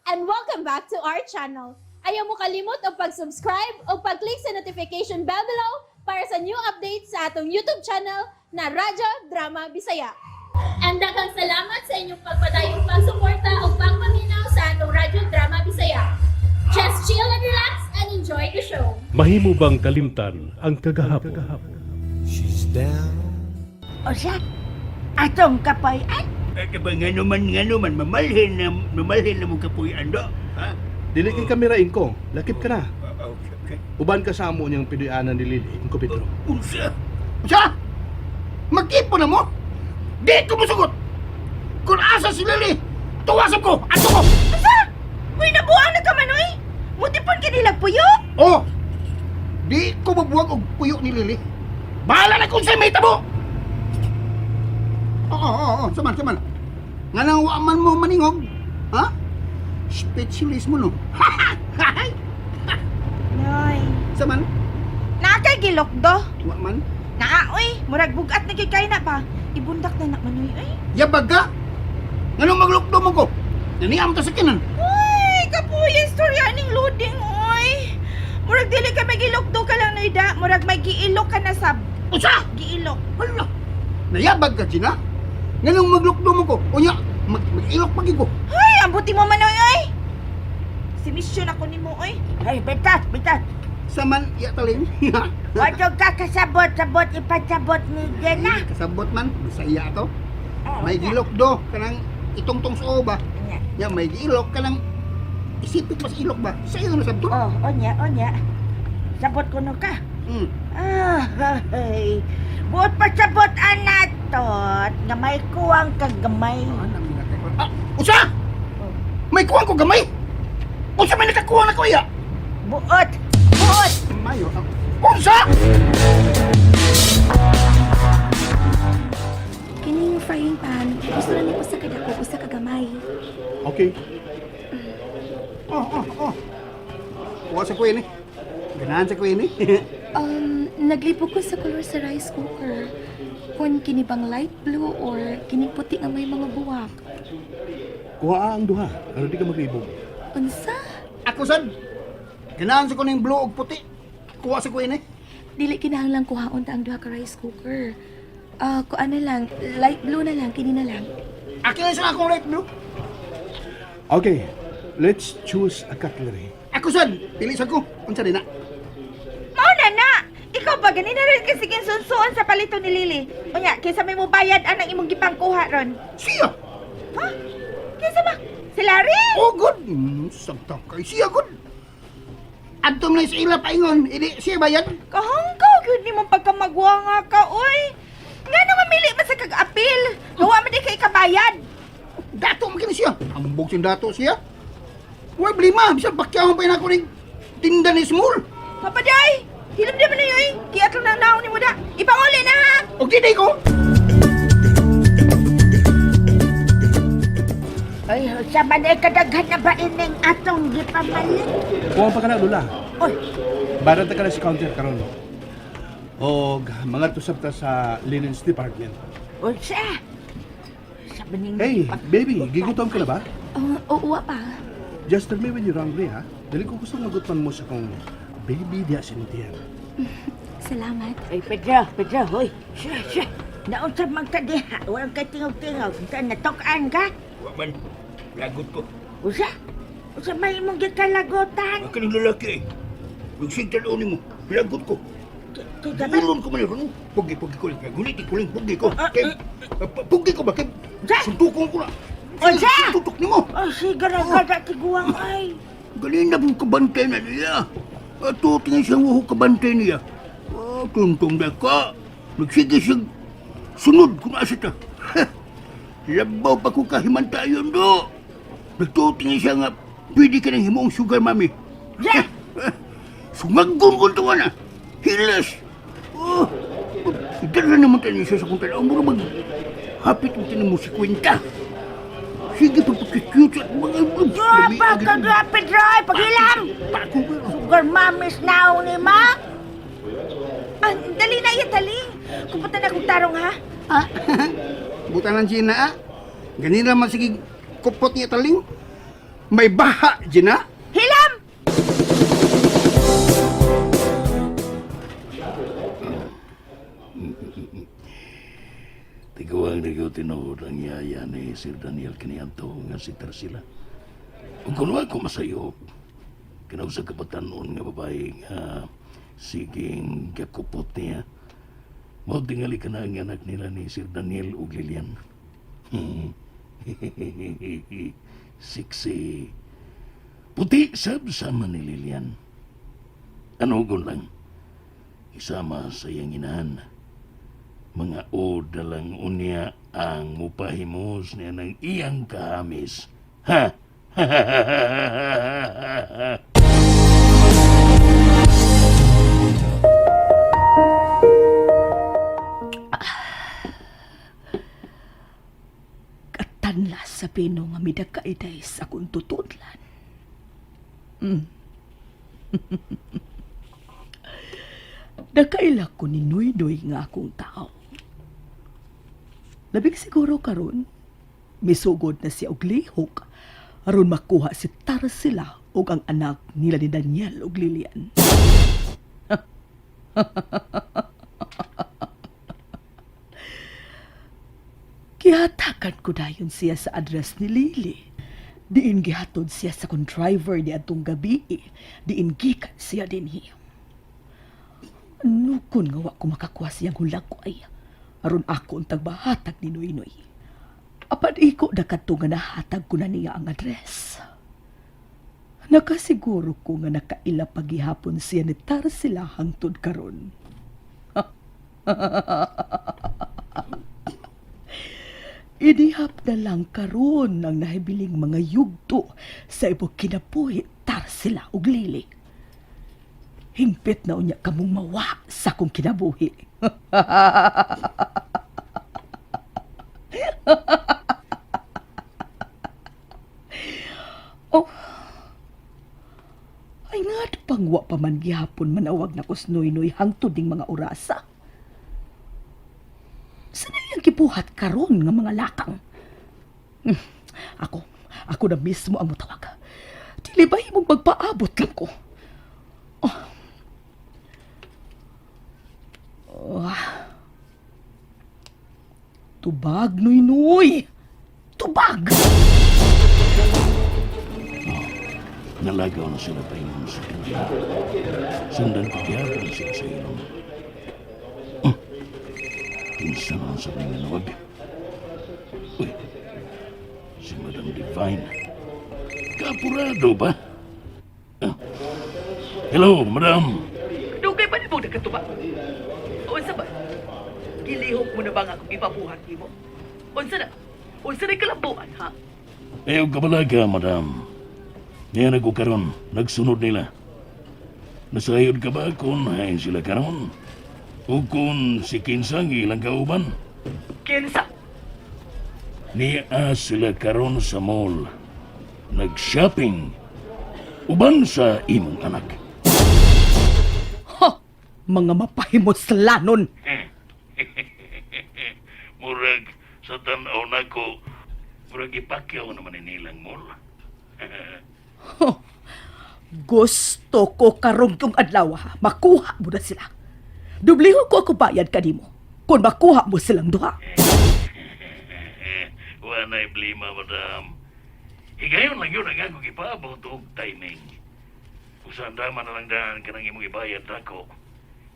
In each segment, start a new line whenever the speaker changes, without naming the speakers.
And welcome back to our channel. Ayaw mo kalimot og pag-subscribe o pag-click sa notification bell below para sa new updates sa atong YouTube channel na Radyo Drama Bisaya. And daghang salamat sa inyong pagpadayong pagsuporta o pagpaminaw sa atong Radyo Drama Bisaya. Just chill and relax and enjoy the show.
Mahimo bang kalimtan ang kagahapon?
She's down.
O siya, atong kapoy-an.
Eh, diba nga naman, mamalhin na mong kapuyan do. Ha?
Dili kay kamera ko. Lakip ka na.
Ah, okay.
Uban ka sa amo niyang pinuyanan ni Lily, Ingko Pedro.
Unsa? Unsa? Magtipo na mo? Di ko musugot! Kung asa si Lily, tuwasan ko! Ato ko!
Asa? Uy, nabuang na ka man, uy. Mutipon ka nilag puyo.
Oh! Di ko mabuwag og puyo ni Lily. Bahala na kung sa'y may tabo! Oo, saman, saman. Nga nang wa man mo maningog, ha? Specialist mo, no?
Noy.
Saman,
Naa kay gilokdo.
wa man.
Naa, uy. Murag bugat na kay kay na ba? Ibundak na na manoy, uy.
Yabag ka? Nganong maglukdo mo ko? Naniam ta sa kinan.
Uy, kapuya istorya ning loading, uy. Murag dili ka may gilokdo ka lang noy da. Murag may giilok ka na sab.
Usa!
Giilok.
Hala! Nayabag ka, Gina? Nganong maglukdo mo ko? Unya, mag-ilok pagi ko.
Ay, ang buti mo manoy, uy. Si mission ako nimo, uy.
Ay, bitas, bitas.
Saman, iya taling.
Wadyo ka kasabot-sabot, ipasabot ni Jenna.
Kasabot man, bisaya to.
Oh,
May gilok do, kanang itongtong sa ba.
Nya.
Ya, may gilok kanang isipit mas ilok ba? Sa iyo na sabto.
Oh, onya, onya. Sabot ko no ka. Ah, ay. Buot pasabot anatot nga may kuwang kagamay.
Ah, usa! May kuwang ko gamay. Unsa may nakakuha na ko iya?
Buot, buot.
Mayo. Unsa?
Kining frying pan, gusto na nimo sa kadako usa ka gamay.
Okay.
Oh. Kuha sa kuya ni. Ganahan sa kuya ni.
Naglibog ko sa kolor sa rice cooker. Kung kini bang light blue or kining puti nga may mga buwak.
Kuha ang duha. Aron di ka maglibog.
Unsa?
Ako sad. Ganahan sa kuning blue og puti. Kuha sa kuya ni.
Dili kinahanglang kuhaon ta ang duha ka rice cooker. Ah, kuan na lang, light blue na lang, kini na lang.
Akin na sa akong light blue.
Okay. Let's choose a cutlery.
Ako sad, pili sad ko. Unsa din na?
Mao na na. Ikaw ba gani na rin kasi ginsunsuon sa palito ni Lily? Unya, kinsa may mubayad anang imong gipangkuha ron?
Siya.
Ha? Kinsa ba? Si Larry?
Oh, good. Samtang kay siya good. Adtom na sa ila paingon, ili siya bayad.
Kahanggaw gyud nimo pagkamagwanga ka, oy. Nga na mamili man sa kag-apil. Gawa man di kay kabayad.
Dato man kini siya. Ambog siyang dato siya. Wa blima, bisan pakyawon pa na ako ning tinda ni Small.
Papaday! Hilom di man na yoy. Kiat lang nang naong nimo da. Ipanguli na ha.
Og di day ko.
Ay, sa man ay kadaghan na ba ining atong gipamalit?
Kuha pa ka na, Lola.
Oy,
Barat na ka na sa counter karon. Og mga tusab ta sa linens department.
unsa? Sa maning
Hey, baby, gigutom ka na ba?
Oo, pa.
Just tell me when you're hungry, ha? Dili ko gusto magutman mo sa kong baby diya sinitiyan.
Salamat.
Ay, Pedro, Pedro, hoy. Siya, siya. Naunsa man ka diha, walang kay tingog-tingog. Unsa natok-an ka?
Wa man lagot ko.
Unsa? Unsa may imong gikalagotan?
Kaning lalaki. Nagsigtan nimo. Lagot ko.
Kay ba?
Ulon ko man ron. Pugi pugi ko lang. Gulit ko lang pugi ko. Kay pugi ko ba kay
Unsa?
suntukon ko na.
Unsa?
Suntok nimo.
Oh, sige na kada tiguang ay.
Galing na pong kabantay na niya. Ato, tingin siyang wuho kabantay niya. Oh, tuntong na ka. Nagsigisig. Sunod kung asa ta. Labaw pa ko kahimantayon do. Nagtutingin siya nga, pwede ka ng himong sugar mami.
Ya!
Sumaggon ko to na. Hilas. Oh, dala naman tayo siya sa kong tanaw. Mura mag hapit mo tinan mo si Kwenta. Sige, pagpakikute at mga...
Dropa ka dra, Pedro, ay paghilam.
Pako ko.
Sugar mamis now ni ma.
Ah, dali na iya, dali. Kumputan na kong tarong ha.
Ah, buta ng Gina ah. Ganun naman sige kupot niya taling.
May baha, Gina.
Hilam!
Tiguang na ko tinuod ang yaya ni Sir Daniel kaniadto nga si Tarsila. Kung kuno ako masayop, kinaw sa kabatanon nga babae nga siging gakupot niya. Mao tingali ka na ang anak nila ni Sir Daniel ug Lilian. Siksi. Puti sab sama ni Lilian. Anugon lang. Isama sa iyang inahan. Mga oda lang unya ang mupahimos niya ng iyang kahamis. Ha?
Katanla sa pino nga midakaiday sa akong tutudlan. Nakaila ko ni Nuynoy nga akong tao. Labing siguro karon, misugod na siya og lihok aron makuha si Tarsila ug ang anak nila ni Daniel ug Lilian. Gihatakan ko dayon siya sa address ni Lily. Diin gihatod siya sa kong driver ni atong gabi. Diin gikan siya dinhi. Nukon nga wa ko makakuha siyang hulag ko ay. Aron ako ang tagbahatag ni Noynoy. Apan iko na kadto nga nahatag ko na niya ang address. Nakasiguro ko nga nakaila pagihapon siya ni Tarsila hangtod karon. Inihap na lang karon ang nahibiling mga yugto sa ibog kinabuhi Tarsila ug Lili. Hingpit na unya kamong mawa sa akong kinabuhi. Oh. Ay nga pang wa pa man gihapon manawag na kusnoy-noy hangtod ning mga orasa. Sa iyang gibuhat karon nga mga lakang? Ako, ako na mismo ang mutawag. Dili ba himong magpaabot lang ko? Oh. Oh. Tubag, Noy-Noy! Tubag!
Nalagaw na sila pa ingon sa kanila. Sundan ko gihapon sila sa ilong. Kinsa naman sa mga nawag. Uy, si Madam Divine. Kapurado ba? Ah. Hello, Madam.
Dugay pa nimo nagkatuba. Unsa ba? Gilihok mo na ba nga akong ipabuhat nimo? Unsa na? Unsa na kalambuan, ha?
Ayaw kabalaga, Madam. Niya ko karon, nagsunod nila. Nasayod ka ba kung hain sila karon? O kung si Kinsang ilang kauban?
Kinsa?
Niya sila karon sa mall. Nag-shopping. Uban sa imong anak.
Ha! Mga mapahimuslanon!
Murag sa tanaw nako, murag ipakyaw naman ni nilang mall.
Gusto ko karong yung adlaw, ha? Makuha mo na sila. Dubliho ko ako bayad kanimo kung makuha mo silang duha.
Wanay blima, madam. Higayon lang yun ang akong ipaabot og timing. Usan dama na lang daan ka ng imong ibayad nako.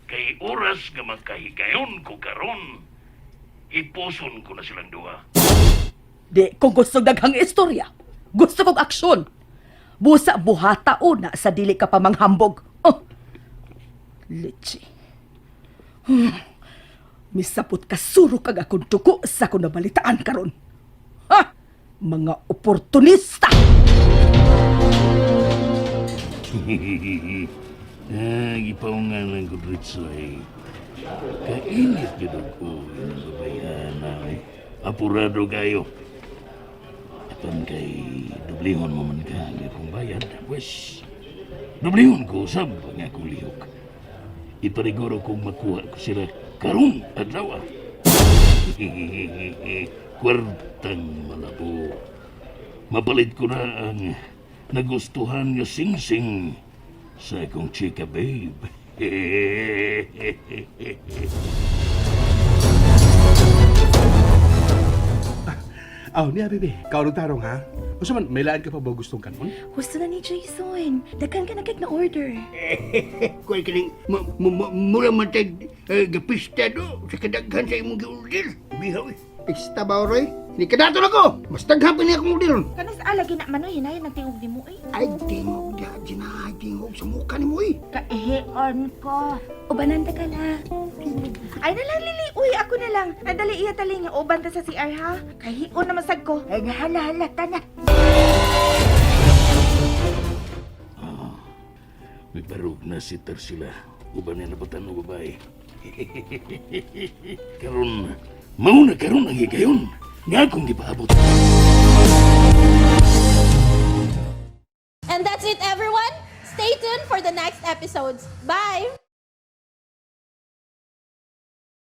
Kay oras nga makahigayon ko karon, ipuson ko na silang duha.
Di ko gusto daghang istorya. Gusto kong aksyon. Busa buhata una sa dili ka pa manghambog. Oh. Leche. Misapot ka suro kag akong dugo sa akong nabalitaan karon. Ha! Mga oportunista!
Ah, gipaungan lang ko diretso eh. Kainit gyud ko yung babayana eh. Apurado kayo. Apan kay dublihon mo man ka ang akong bayad. Pwes, dublihon ko usab ang akong lihok. Ipariguro kong makuha ko sila karon adlaw. Kwartang malabo. Mapalit ko na ang Nagustuhan nga singsing sa akong chika babe.
Aw, niya, baby. Kaunong tarong, ha? Unsa man, may laan ka pa ba gustong kanon?
Gusto na ni Jason. Daghan ka na kag na order.
Kuy kining mura man tay gapista do sa kadaghan sa imong giorder. Bihaw eh. Pista ba oray? Ni kadato na ko. Mas daghan pa niya akong order.
Kanas alagi na manoy hinayon ang tingog nimo eh.
Ay tingog da ay tingog sa mukha nimo eh.
Kaihion ko.
Ubanan ta ka la.
Ay na lang Lily, uy ako na lang. Nadali iya taling uban ta sa CR ha. Kahion na masag ko.
Ay, hala, hala, tana.
May barog na si Tarsila. Uban niya napatan ng babae. Karon, mauna karon ang higayon. Nga akong gipaabot.
And that's it, everyone. Stay tuned for the next episodes. Bye!